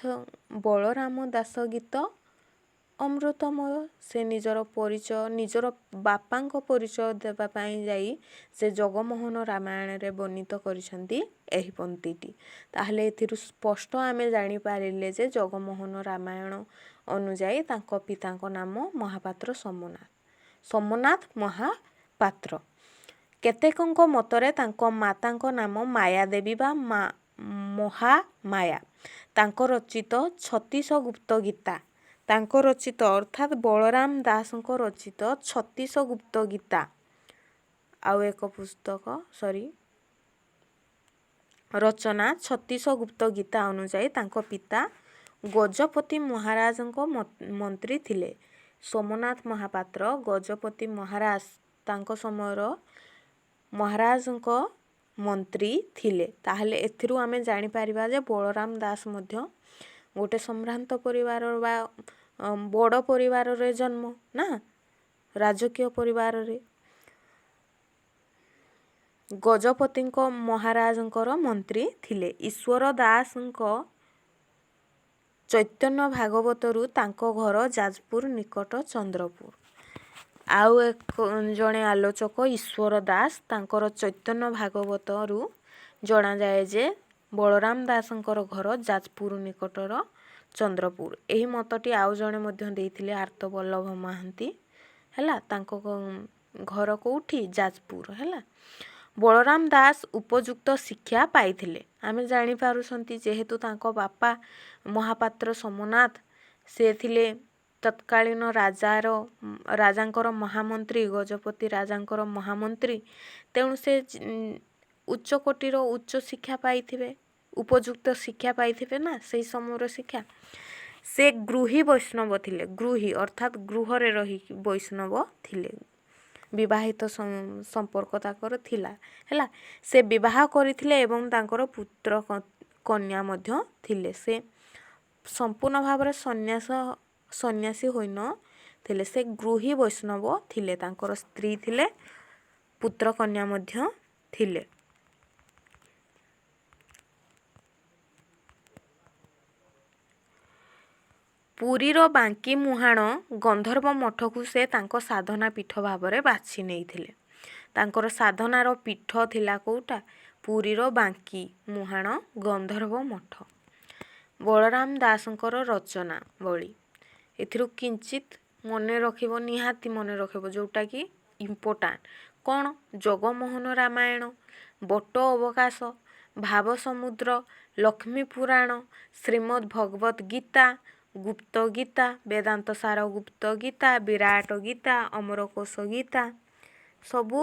S1: ବଳରାମ ଦାସ ଗୀତ ଅମୃତମୟ। ସେ ନିଜର ପରିଚୟ, ନିଜର ବାପାଙ୍କ ପରିଚୟ ଦେବା ପାଇଁ ଯାଇ ସେ ଜଗମୋହନ ରାମାୟଣରେ ବର୍ଣ୍ଣିତ କରିଛନ୍ତି ଏହି ପଂକ୍ତିଟି। ତାହେଲେ ଏଥିରୁ ସ୍ପଷ୍ଟ ଆମେ ଜାଣିପାରିଲେ ଯେ ଜଗମୋହନ ରାମାୟଣ ଅନୁଯାୟୀ ତାଙ୍କ ପିତାଙ୍କ ନାମ ମହାପାତ୍ର ସୋମନାଥ, ସୋମନାଥ ମହାପାତ୍ର। କେତେକଙ୍କ ମତରେ ତାଙ୍କ ମାତାଙ୍କ ନାମ ମାୟାଦେବୀ ବା ମହାମାୟା। ତାଙ୍କ ରଚିତ ଛତିଶ ଗୁପ୍ତ ଗୀତା, ତାଙ୍କ ରଚିତ ଅର୍ଥାତ୍ ବଳରାମ ଦାସଙ୍କ ରଚିତ ଛତିଶ ଗୁପ୍ତ ଗୀତା, ଆଉ ଏକ ପୁସ୍ତକ, ସରି, ରଚନା ଛତିଶ ଗୁପ୍ତ ଗୀତା ଅନୁଯାୟୀ ତାଙ୍କ ପିତା ଗଜପତି ମହାରାଜଙ୍କ ମନ୍ତ୍ରୀ ଥିଲେ। ସୋମନାଥ ମହାପାତ୍ର ଗଜପତି ମହାରାଜ, ତାଙ୍କ ସମୟର ମହାରାଜଙ୍କ ମନ୍ତ୍ରୀ ଥିଲେ। ତାହେଲେ ଏଥିରୁ ଆମେ ଜାଣିପାରିବା ଯେ ବଳରାମ ଦାସ ମଧ୍ୟ ଗୋଟେ ସମ୍ଭ୍ରାନ୍ତ ପରିବାର ବା ବଡ଼ ପରିବାରରେ ଜନ୍ମ ନା, ରାଜକୀୟ ପରିବାରରେ, ଗଜପତିଙ୍କ ମହାରାଜଙ୍କର ମନ୍ତ୍ରୀ ଥିଲେ। ଈଶ୍ୱର ଦାସଙ୍କ ଚୈତନ୍ୟ ଭାଗବତରୁ ତାଙ୍କ ଘର ଯାଜପୁର ନିକଟ ଚନ୍ଦ୍ରପୁର। ଆଉ ଏକ ଜଣେ ଆଲୋଚକ ଈଶ୍ୱର ଦାସ, ତାଙ୍କର ଚୈତନ୍ୟ ଭାଗବତରୁ ଜଣାଯାଏ ଯେ ବଳରାମ ଦାସଙ୍କର ଘର ଯାଜପୁର ନିକଟର ଚନ୍ଦ୍ରପୁର। ଏହି ମତଟି ଆଉ ଜଣେ ମଧ୍ୟ ଦେଇଥିଲେ, ଆର୍ତ୍ତବଲ୍ଲଭ ମହାନ୍ତି, ହେଲା। ତାଙ୍କ ଘର କେଉଁଠି? ଯାଜପୁର, ହେଲା। ବଳରାମ ଦାସ ଉପଯୁକ୍ତ ଶିକ୍ଷା ପାଇଥିଲେ, ଆମେ ଜାଣିପାରୁଛନ୍ତି, ଯେହେତୁ ତାଙ୍କ ବାପା ମହାପାତ୍ର ସୋମନାଥ ସେ ଥିଲେ ତତ୍କାଳୀନ ରାଜାର, ରାଜାଙ୍କର ମହାମନ୍ତ୍ରୀ, ଗଜପତି ରାଜାଙ୍କର ମହାମନ୍ତ୍ରୀ, ତେଣୁ ସେ ଉଚ୍ଚ କୋଟିର ଉଚ୍ଚ ଶିକ୍ଷା ପାଇଥିବେ, ଉପଯୁକ୍ତ ଶିକ୍ଷା ପାଇଥିବେ ନା, ସେଇ ସମୟର ଶିକ୍ଷା। ସେ ଗୃହୀ ବୈଷ୍ଣବ ଥିଲେ। ଗୃହୀ ଅର୍ଥାତ୍ ଗୃହରେ ରହିକି ବୈଷ୍ଣବ ଥିଲେ, ବିବାହିତ ସମ୍ପର୍କ ତାଙ୍କର ଥିଲା, ହେଲା। ସେ ବିବାହ କରିଥିଲେ ଏବଂ ତାଙ୍କର ପୁତ୍ର କନ୍ୟା ମଧ୍ୟ ଥିଲେ। ସେ ସମ୍ପୂର୍ଣ୍ଣ ଭାବରେ ସନ୍ନ୍ୟାସୀ ହୋଇନଥିଲେ, ସେ ଗୃହୀ ବୈଷ୍ଣବ ଥିଲେ। ତାଙ୍କର ସ୍ତ୍ରୀ ଥିଲେ, ପୁତ୍ର କନ୍ୟା ମଧ୍ୟ ଥିଲେ। ପୁରୀର ବାଙ୍କି ମୁହାଣ ଗନ୍ଧର୍ବ ମଠକୁ ସେ ତାଙ୍କ ସାଧନା ପୀଠ ଭାବରେ ବାଛି ନେଇଥିଲେ। ତାଙ୍କର ସାଧନାର ପୀଠ ଥିଲା କେଉଁଟା? ପୁରୀର ବାଙ୍କି ମୁହାଣ ଗନ୍ଧର୍ବ ମଠ। ବଳରାମ ଦାସଙ୍କର ରଚନାବଳୀ ଏଥିରୁ କିଞ୍ଚିତ ମନେ ରଖିବ, ନିହାତି ମନେ ରଖିବ ଯେଉଁଟାକି ଇମ୍ପୋର୍ଟାଣ୍ଟ। କ'ଣ? ଜଗମୋହନ ରାମାୟଣ, ବଟ ଅବକାଶ, ଭାବ ସମୁଦ୍ର, ଲକ୍ଷ୍ମୀ ପୁରାଣ, ଶ୍ରୀମଦ୍ ଭଗବତ ଗୀତା, ଗୁପ୍ତ ଗୀତା, ବେଦାନ୍ତ ସାର ଗୁପ୍ତ ଗୀତା, ବିରାଟ ଗୀତା, ଅମରକୋଷ ଗୀତା, ସବୁ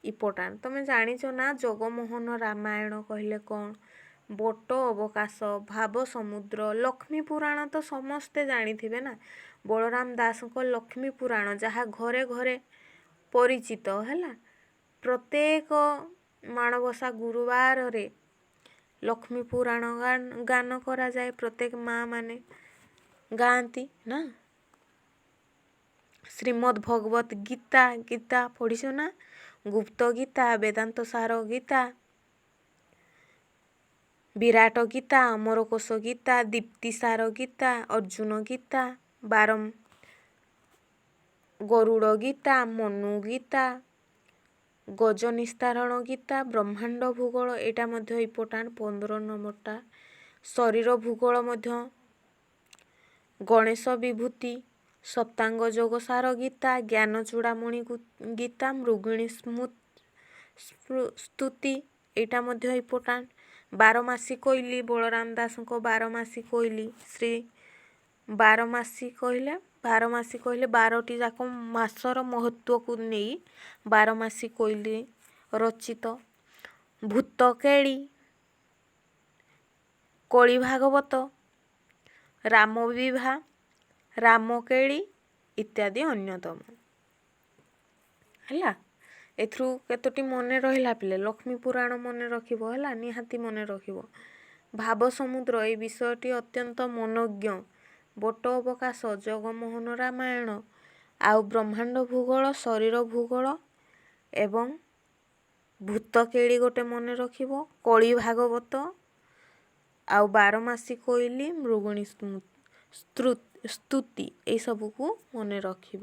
S1: ଇମ୍ପୋର୍ଟାଣ୍ଟ। ତମେ ଜାଣିଛ ନା ଜଗମୋହନ ରାମାୟଣ କହିଲେ କ'ଣ? ବଟ ଅବକାଶ, ଭାବ ସମୁଦ୍ର, ଲକ୍ଷ୍ମୀ ପୁରାଣ ତ ସମସ୍ତେ ଜାଣିଥିବେ ନା। ବଳରାମ ଦାସଙ୍କ ଲକ୍ଷ୍ମୀ ପୁରାଣ ଯାହା ଘରେ ଘରେ ପରିଚିତ, ହେଲା। ପ୍ରତ୍ୟେକ ମାଣବସା ଗୁରୁବାରରେ ଲକ୍ଷ୍ମୀ ପୁରାଣ ଗାନ କରାଯାଏ, ପ୍ରତ୍ୟେକ ମା ମାନେ ଗାଆନ୍ତି ନା। ଶ୍ରୀମଦ୍ ଭଗବତ ଗୀତା, ଗୀତା ପଢ଼ିଛ ନା? ଗୁପ୍ତ ଗୀତା, ବେଦାନ୍ତ ସାର ଗୀତା, ବିରାଟ ଗୀତା, ଅମରକୋଷ ଗୀତା, ଦୀପ୍ତିସାର ଗୀତା, ଅର୍ଜୁନ ଗୀତା, ବାରମ ଗରୁଡ଼ ଗୀତା, ମନୁ ଗୀତା, ଗଜ ନିସ୍ତାରଣ ଗୀତା, ବ୍ରହ୍ମାଣ୍ଡ ଭୂଗୋଳ, ଏଇଟା ମଧ୍ୟ ଇମ୍ପୋର୍ଟାଣ୍ଟ 15 ନମ୍ବରଟା, ଶରୀର ଭୂଗୋଳ ମଧ୍ୟ, ଗଣେଶ ବିଭୂତି, ସପ୍ତାଙ୍ଗ ଯୋଗସାର ଗୀତା, ଜ୍ଞାନ ଚୂଡ଼ାମଣି ଗୀତା, ମୃଗିଣୀ ସ୍ତୁତି, ଏଇଟା ମଧ୍ୟ ଇମ୍ପୋର୍ଟାଣ୍ଟ। ବାରମାସୀ କୋଇଲି, ବଳରାମ ଦାସଙ୍କ ବାରମାସୀ କୋଇଲି। ଶ୍ରୀ ବାରମାସୀ କହିଲେ, ବାରମାସୀ କହିଲେ 12ଟି ଯାକ ମାସର ମହତ୍ଵକୁ ନେଇ ବାରମାସୀ କୋଇଲି ରଚିତ। ଭୂତକେଳି, କଳି ଭାଗବତ, ରାମ ବିବାହ, ରାମକେଳି ଇତ୍ୟାଦି ଅନ୍ୟତମ। ହେଲା, ଏଥିରୁ କେତୋଟି ମନେ ରହିଲା ପିଲେ? ଲକ୍ଷ୍ମୀ ପୁରାଣ ମନେ ରଖିବ, ହେଲା, ନିହାତି ମନେ ରଖିବ। ଭାବ ସମୁଦ୍ର, ଏଇ ବିଷୟଟି ଅତ୍ୟନ୍ତ ମନୋଜ୍ଞ। ବଟ ଅବକାଶ, ଜଗମୋହନ ରାମାୟଣ, ଆଉ ବ୍ରହ୍ମାଣ୍ଡ ଭୂଗୋଳ, ଶରୀର ଭୂଗୋଳ ଏବଂ ଭୂତକେଳି ଗୋଟେ ମନେ ରଖିବ, କଳି ଭାଗବତ ଆଉ ବାରମାସୀ କୋଇଲି, ମୃଗୁଣୀ ସ୍ତୁତି, ଏଇସବୁକୁ ମନେ ରଖିବ।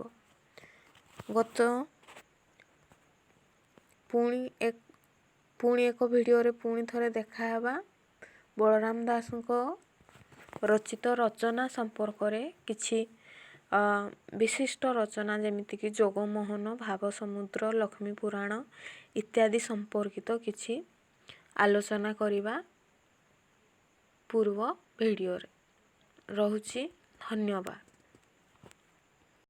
S1: ଗତ ପୁଣି ଏକ ଭିଡ଼ିଓରେ ପୁଣି ଥରେ ଦେଖାହେବା। ବଳରାମ ଦାସଙ୍କ ରଚିତ ରଚନା ସମ୍ପର୍କରେ କିଛି ବିଶିଷ୍ଟ ରଚନା, ଯେମିତିକି ଯୋଗମୋହନ, ଭାବସମୁଦ୍ର, ଲକ୍ଷ୍ମୀ ପୁରାଣ ଇତ୍ୟାଦି ସମ୍ପର୍କିତ କିଛି ଆଲୋଚନା କରିବା ପୂର୍ବ ଭିଡ଼ିଓରେ। ରହୁଛି, ଧନ୍ୟବାଦ।